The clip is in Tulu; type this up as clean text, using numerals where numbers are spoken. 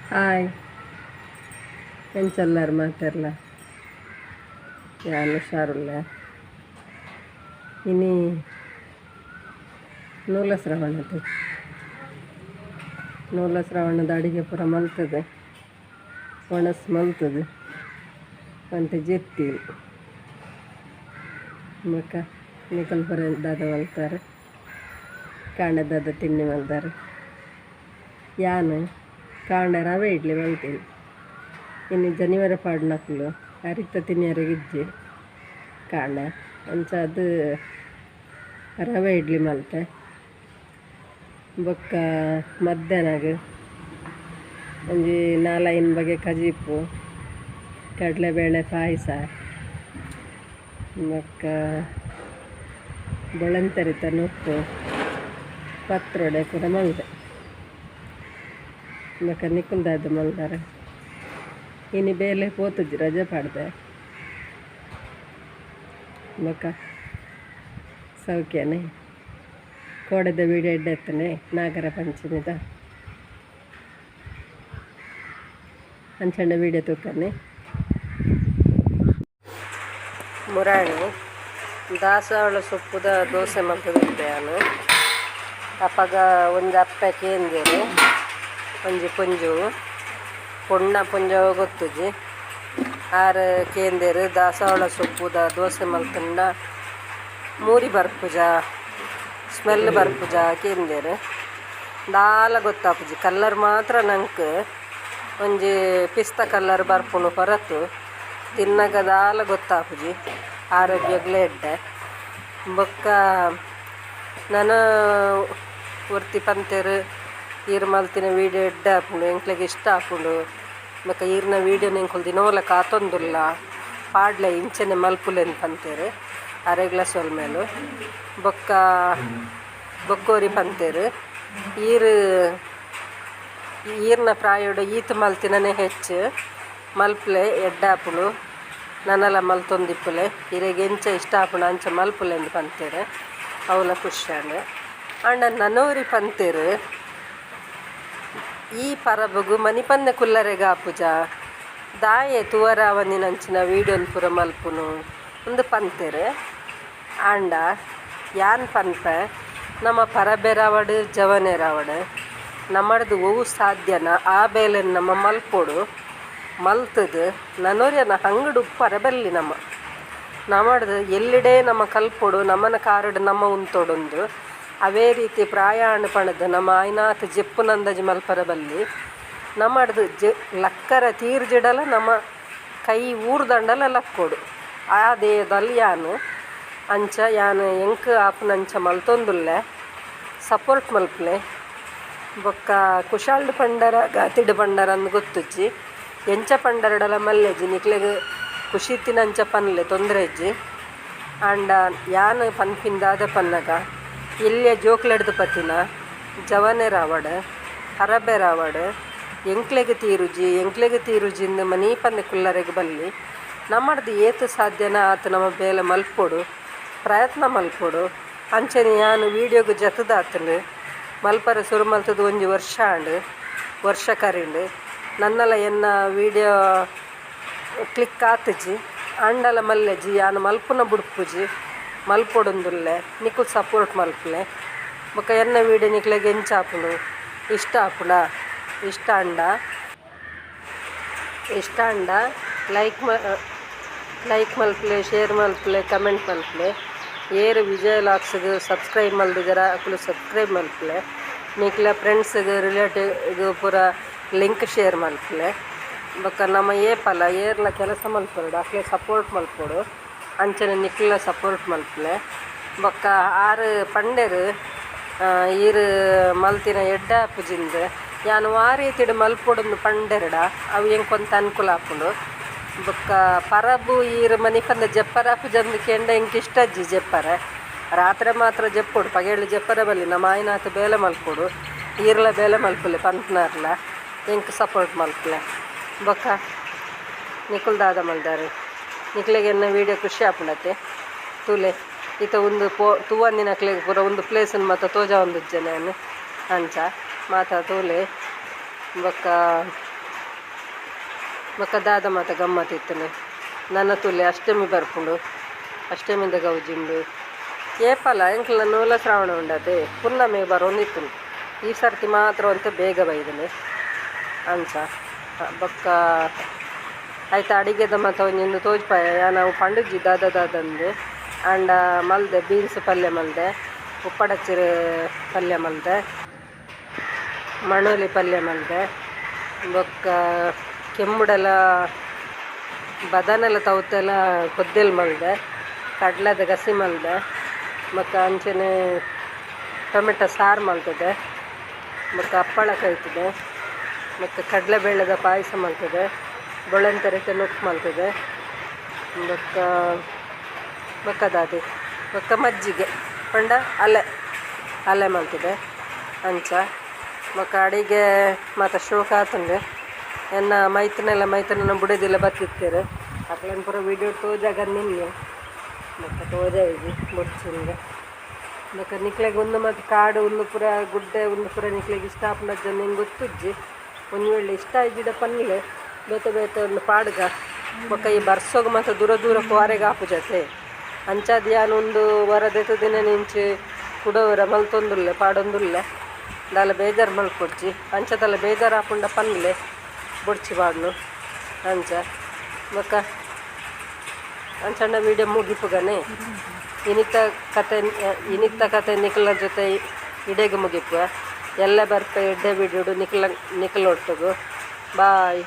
ಹಾಯ್ ಎಂಚಲ್ಲಾರು ಮಾತಾರಲ್ಲ ಯಾನ್ ಹುಷಾರುಲ್ಲೆ. ಇನಿ ನೂಲ ಶ್ರವಣದ ನೂಲ ಶ್ರವಣದ ಅಡಿಗೆ ಪೂರ ಮಲ್ತದೆ, ಒಣಸ್ ಮಲ್ತದೆ ಅಂತೆ ಜೆತ್ತಿ ಬೊಕ ನಿಕಲ್ ಪೂರ ದಾದ ಮಲ್ತಾರೆ, ಕಾಂಡೆ ದಾದ ತಿಂಡಿ ಮಲ್ತಾರೆ. ಯಾನ್ ಕಾಂಡೆ ರವೆ ಇಡ್ಲಿ ಮಲ್ತೀನಿ. ಇನ್ನು ಜನಿವಾರ ಪಾಡ್ನಕುಲು ಅರಿತ ತಿನ್ಯರೆಗಿಜ್ಜಿ ಕಾಂಡೆ, ಅಂಚಾದ್ ರವೆ ಇಡ್ಲಿ ಮಲ್ತೆ. ಬೊಕ್ಕ ಮಧ್ಯಾಹ್ನಗ್ ಒಂಜಿ ನಾಲೈನ್ ಬಗೆ ಕಜಿಪು, ಕಡಲೆಬೇಳೆ ಪಾಯಸ, ಬೊಕ್ಕ ಬೊಳಂತರಿತ ನುಪ್ಪು, ಪತ್ರೊಡೆ ಪೂರ ಮಲ್ತೆ. ಬೊಕ್ಕ ನಿಕುಲು ದಾದ ಮಲ್ದಾರ? ಇನಿ ಬೇಲೆ ಪೋತುಜಿ, ರಜೆ ಪಾಡ್ದೆ. ಬೊಕ್ಕ ಸೌಖ್ಯನೆ? ಕೋಡೆದ ವೀಡಿಯೋ ಎಡ್ಡೆ ನಾಗರ ಪಂಚಮಿದ ಅಂಚನೆ ವೀಡಿಯೋ ತೂಕನೆ. ಮುರಾಣಿ ದಾಸವಾಳ ಸೊಪ್ಪುದ ದೋಸೆ ಮಲ್ತುದಿತ್ತೆ ಯಾನು. ಅಪಗ ಒಂಜಿ ಅಪ್ಪೆ ಕೇಂದೇರು, ಒಂಜಿ ಪೊಂಜೋವು, ಪೊಣ್ಣ ಪೊಂಜೋವು ಗೊತ್ತುಜಿ, ಆರ್ ಕೇಂದೇರು ದಾಸವಾಳ ಸೊಪ್ಪುದ ದೋಸೆ ಮಲ್ತುಂಡ ಮೂರಿ ಬರ್ಪುಜ, ಸ್ಮೆಲ್ ಬರ್ಪುಜ ಕೇಂದೇರು. ದಾಲ ಗೊತ್ತಾಪುಜಿ, ಕಲ್ಲರ್ ಮಾತ್ರ ನಂಕ್ ಒಂಜಿ ಪಿಸ್ತ ಕಲ್ಲರ್ ಬರ್ಪುಂಡು ಹೊರತು ತಿನ್ನಗ ದಾಲ ಗೊತ್ತಾಪುಜಿ, ಆರೋಗ್ಯಗ್ಲ ಎಡ್ಡೆ. ಬೊಕ್ಕ ನನ ಒರ್ತಿ ಪಂತೆರ್ ಈರ್ ಮಲ್ತಿನ ವೀಡಿಯೋ ಎಡ್ಡೆ ಆಪುಂಡು, ಎಂಕ್ಲೆಗ್ ಇಷ್ಟ ಆಪುಂಡು, ಬೊಕ್ಕ ಈರ್ನ ವೀಡಿಯೋನ್ ಎಂಕುಲು ದಿನೋಲ ಕಾತೊಂದುಲ್ಲ, ಪಾಡ್ಲೆ ಇಂಚನೆ ಮಲ್ಪುಲೆಂದ್ ಪಂತೆರ್. ಅರೆಗ್ಲ ಸೊಲ್ಮೆಲು. ಬೊಕ್ಕ ಬೊಕ್ಕೋರಿ ಪಂತೆರ್ ಈರ್ ಈರ್ನ ಪ್ರಾಯೊಡು ಈತ್ ಮಲ್ತಿನನೆ ಹೆಚ್ಚು ಮಲ್ಪುಲೆ, ಎಡ್ಡೆ ಆಪುಂಡು, ನನಲ ಮಲ್ತೊಂದಿಪ್ಪುಲೆ, ಇರೆಗ್ ಎಂಚ ಇಷ್ಟ ಆಪುಂಡು ಅಂಚ ಮಲ್ಪುಲೆಂದ್ ಪಂತೆರ್. ಅವ್ಲ ಖುಷಿ ಆಂಡ್. ಆಂಡ ನನೊರಿ ಪಂತೆರ್ ಈ ಪರಬುಗು ಮನಿಪಂದೆ ಕುಲ್ಲರೆಗ್ ಆಪುಜ, ದಾಯೆ ತೂವರಾವಂದಿನಂಚಿನ ವೀಡಿಯೋನ್ ಪೂರ ಮಲ್ಪುನು ಉಂದು ಪಂತೆರ್. ಆಂಡ ಯಾನ್ ಪನ್ಪೆ ನಮ ಪರಬೆರಾವಡ್ ಜವನೆರಾವಡ್ ನಮಡ್ದ್ ಒವು ಸಾಧ್ಯನ ಆ ಬೇಲೆನ್ ನಮ ಮಲ್ಪೊಡು. ಮಲ್ತುದು ನನೊರಿಯನ ಹಂಗುಡು ಉಪ್ಪರೆ ಬಲ್ಲಿ ನಮ. ನಮಡ್ದ್ ಎಲ್ಲಿಡೇ ನಮ ಕಲ್ಪೊಡು, ನಮನ ಕಾರುಡು ನಮ ಉಂತೊಡುಂದು. ಅವೇ ರೀತಿ ಪ್ರಾಯ ಆಂಡ್ ಪಂಡ್ದ್ ನಮ ಆಯ್ನಾತ್ ಜೆಪ್ಪುನಂದಾಜಿ ಮಲ್ಪರೆ ಬಲ್ಲಿ. ನಮಡ್ದ್ ಲಕ್ಕರ ತೀರ್ಜಿಡಲ ನಮ ಕೈ ಊರ್ದಂಡಲ ಲಕ್ಕೊಡು. ಆ ದೇಹದಲ್ಲಿ ಯಾನ್ ಅಂಚ ಯಾನ್ ಎಂಕ್ ಆಪುನಂಚ ಮಲ್ತೊಂದುಲ್ಲೆ, ಸಪೋರ್ಟ್ ಮಲ್ಪುಲೆ. ಬೊಕ್ಕ ಕುಶಾಲ್ಡ್ ಪಂಡರ ಗಾತಿಡ್ ಪಂಡರ ಅಂದ್ ಗೊತ್ತುಜ್ಜಿ, ಎಂಚ ಪಂಡರಡಲ ಮಲ್ಲೆಜಿ, ನಿಕ್ಲೆಗ್ ಖುಷಿ ಇತ್ತಿನಂಚ ಪನ್ಲೆ, ತೊಂದರೆ ಇಜ್ಜಿ. ಆಂಡ ಯಾನ್ ಪನ್ಪಿನ ದಾದ ಪನ್ನಗ ಎಲ್ಯ ಜೋಕ್ಲೆಡ್ದ್ ಪತ್ತಿನ ಜವನೆರಾವಡ್ ಪರಬೆರಾವಡ್ ಎಂಕ್ಲೆಗ್ ತೀರುಜಿ ಎಂಕ್ಲೆಗ್ ತೀರುಜಿಂದ್ ಮನೀಪಂದೆ ಕುಲ್ಲರೆಗ್ ಬಲ್ಲಿ. ನಮಡ್ದ್ ಏತ್ ಸಾಧ್ಯನ ಆತ್ ನಮ ಬೇಲೆ ಮಲ್ಪೊಡು, ಪ್ರಯತ್ನ ಮಲ್ಪೊಡು. ಅಂಚನೆ ಯಾನ್ ವೀಡಿಯೋಗ್ ಜತ್ತ್ದಾತ್ಂಡ್, ಮಲ್ಪರೆ ಸುರು ಮಲ್ತುದು ಒಂಜಿ ವರ್ಷ ಆಂಡ್, ವರ್ಷ ಕರಿಂಡ್. ನನ್ನಲ ಎನ್ನ ವೀಡಿಯೋ ಕ್ಲಿಕ್ ಆತುಜಿ, ಆಂಡಲ ಮಲ್ಲೆಜಿ, ಯಾನ್ ಮಲ್ಪುನ ಬುಡ್ಪುಜಿ, ಮಲ್ಪೊಡುಂದುಲ್ಲೆ. ನಿಕುಲು ಸಪೋರ್ಟ್ ಮಲ್ಪುಲೆ. ಬೊಕ ಎನ್ನ ವೀಡಿಯೋ ನಿಕ್ಲೆಗ್ ಎಂಚ ಆಪುಂಡು, ಇಷ್ಟ ಆಪುಂಡ? ಇಷ್ಟ ಆಂಡ ಇಷ್ಟ ಆಂಡ ಲೈಕ್ ಮಲ್ಪುಲೆ, ಶೇರ್ ಮಲ್ಪುಲೆ, ಕಮೆಂಟ್ ಮಲ್ಪುಲೆ. ಏರ್ ವಿಜಯ್ ಲಾಕ್ಸ್ಗ್ ಸಬ್ಸ್ಕ್ರೈಬ್ ಮಲ್ದಿಜರ ಅಕುಲು ಸಬ್ಸ್ಕ್ರೈಬ್ ಮಲ್ಪುಲೆ. ನಿಕ್ಲೆ ಫ್ರೆಂಡ್ಸ್ಗ್ ರಿಲೇಟಿವ್ಗ್ ಪೂರ ಲಿಂಕ್ ಶೇರ್ ಮಲ್ಪುಲೆ. ಬೊಕ ನಮ ಏಪಲ ಏರ್ಲ ಕೆಲಸ ಮಲ್ಪೊಡು ಅಕ್ಲೆ ಸಪೋರ್ಟ್ ಮಲ್ಪೊಡು, ಅಂಚನೆ ನಿಕ್ಲ ಸಪೋರ್ಟ್ ಮಲ್ಪುಲೆ. ಬೊಕ್ಕ ಆರ್ ಪಂಡೆರ್ ಈರ್ ಮಲ್ತಿನ ಎಡ್ಡೆ ಆಪುಜಿಂದ್, ಯಾನ್ ವಾ ರೀತಿಡ್ ಮಲ್ಪೊಡುಂದು ಪಂಡೆರ್ಡ ಅವು ಎಂಕ್ ಒಂತೆ ಅನುಕೂಲ ಆಪುಂಡು. ಬೊಕ್ಕ ಪರಬು ಈರ್ ಮನಿಪಂದೆ ಜೆಪ್ಪರೆ ಆಪುಜಂದ್ ಕೇಂಡ ಎಂಕ್ ಇಷ್ಟ ಇಜ್ಜಿ ಜೆಪ್ಪರೆ, ರಾತ್ರೆ ಮಾತ್ರ ಜೆಪ್ಪೊಡು, ಪಗೆಲ್ ಜೆಪ್ಪರೆ ಬಲ್ಲಿ, ನಮ ಆಯ್ನಾತ್ ಬೇಲೆ ಮಲ್ಪೊಡು. ಈರ್ಲ ಬೇಲೆ ಮಲ್ಪುಲೆ ಪನ್ಪುನಾರ್ಲ ಎಂಕ್ ಸಪೋರ್ಟ್ ಮಲ್ಪುಲೆ. ಬೊಕ್ಕ ನಿಕುಲು ದಾದ ಮಲ್ದಾರ್? ನಿಕ್ಲೆಗ್ ಎನ್ನ ವೀಡಿಯೋ ಖುಷಿ ಆಪುಂಡತೆ? ತೂಲೆ ಇತ್ತೆ ಉಂದು ಪೋ ತೂವಂದಿನಕ್ಲೆಗ್ ಪೂರ ಉಂದು ಪ್ಲೇಸ್ನ್ ಮಾತ ತೋಜಾವೊಂದುಜ್ಜೆ ಯಾನ್, ಅಂಚ ಮಾತ ತೂಲೆ. ಬೊಕ್ಕ ಬೊಕ್ಕ ದಾದ ಮಾತ ಗಮ್ಮತ್ ಇತ್ತುಂಡು ನನ ತೂಲೆ ಅಷ್ಟೆಮಿ ಬರ್ಪುಂಡು ಅಷ್ಟೆಮಿದ ಗೌಜಿ ಉಂಡು ಏಪಲ ಎಂಕ್ಲ ನೂಲ ಶ್ರಾವಣ ಉಂಡತೆ ಪುನ್ನಮೆ ಬರೊಂದಿತ್ತುಂಡು ಈ ಸರ್ತಿ ಮಾತ್ರ ಒಂತೆ ಬೇಗ ಬೈದುಂಡು ಅಂಚ ಬೊಕ್ಕ ಐತ ಅಡಿಗೆದ ಮಾತ ಒಂಜೊಂದು ತೋಜ್ಪಾಯ ಯಾನ್ ಅವು ಪಂಡುಜಿ ದಾದ ದಾದಂದು ಆಂಡ ಮಲ್ದೆ ಬೀನ್ಸ್ ಪಲ್ಯ ಮಲ್ದೆ ಉಪ್ಪಡಚ್ಚಿರು ಪಲ್ಯ ಮಲ್ದೆ ಮಣೋಲಿ ಪಲ್ಯ ಮಲ್ದೆ ಬೊಕ್ಕ ಕೆಂಬುಡಲ ಬದನೆಲ ತೌತೆಲ ಕೊದ್ದೆಲ್ ಮಲ್ದೆ ಕಡ್ಲೆದ ಗಸಿ ಮಲ್ದೆ ಬೊಕ್ಕ ಅಂಚನೆ ಟೊಮೆಟೊ ಸಾರು ಮಲ್ತದೆ ಬೊಕ್ಕ ಹಪ್ಪಳ ಕೈತದೆ ಬೊಕ್ಕ ಕಡಲೆಬೇಳೆದ ಪಾಯಸ ಮಲ್ತದೆ ಬೊಳಂತರೆತ ನುಪ್ಪು ಮಲ್ತದೆ ಬೊಕ್ಕ ಬೊಕ್ಕ ದಾದೆ ಬೊಕ್ಕ ಮಜ್ಜಿಗೆ ಪಂಡ ಅಲೆ ಅಲೆ ಮಲ್ತದೆ ಅಂಚ ಬೊಕ್ಕ ಅಡಿಗೆ ಮಾತ ಶೋಕ ಆತುಂಡು ಎನ್ನ ಮೈತನೆಲ್ಲ ಮೈತನ ಬುಡೆದಿಲ್ಲ ಬತ್ತಿತ್ತೇರು ಅಕ್ಲೆನ್ ಪೂರ ವೀಡಿಯೋ ತೋಜಾಗ ನಿನ್ನೆ ಬೊಕ್ಕ ತೋಜಾಯಿಜಿ ಬೊಡ್ಚಿಂದು ಬೊಕ್ಕ ನಿಕ್ಲೆಗ್ ಉಂದು ಮಾತ ಕಾಡು ಉಂದು ಪೂರ ಗುಡ್ಡೆ ಉಂದು ಪೂರ ನಿಕ್ಲೆಗ್ ಇಷ್ಟ ಆಪುಂಡಜ್ಜ ನಿಂಗೆ ಗೊತ್ತುಜ್ಜಿ ಒಂಜಿ ವೇಳೆ ಇಷ್ಟ ಆಯಿಜಿಡ ಪನ್ಲೆ ಬೇತೆ ಬೇತೆ ಒಂದು ಪಾಡ್ಗ ಬೊಕ್ಕ ಈ ಬರ್ಸೋಗ ಮಾತ ದೂರ ದೂರ ಪೋರೆಗ್ ಆಪುಜತೆ ಅಂಚಾದ್ ಯಾನ್ ಉಂದು ವರ ದೆತ್ತ್ದಿನ ನಿಂಚಿ ಕುಡವರ ಮಲ್ತೊಂದುಲ್ಲೆ ಪಾಡೊಂದುಲ್ಲೆ ದಾಲ ಬೇಜಾರು ಮಲ್ಪೊಡ್ಚಿ ಅಂಚದಲ್ಲ ಬೇಜಾರು ಆಪುಂಡ ಪನ್ಲೆ ಬೊಡ್ಚಿ ಪಾಡ್ನು ಅಂಚ ಬೊಕ್ಕ ಅಂಚಂಡ ವೀಡಿಯೋ ಮುಗಿಪುಗನೆ ಇನಿತ ಕತೆ ಇನಿತ ಕತೆ ನಿಕ್ಲ ಜೊತೆ ಇಡೆಗ್ ಮುಗಿಪುವ ಎಲ್ಲ ಬರ್ಪೆ ಎಡ್ಡೆ ವೀಡಿಯೋಡು ನಿಕ್ಲ ನಿಕ್ಲ ಒಟ್ಟುಗು ಬಾಯ್.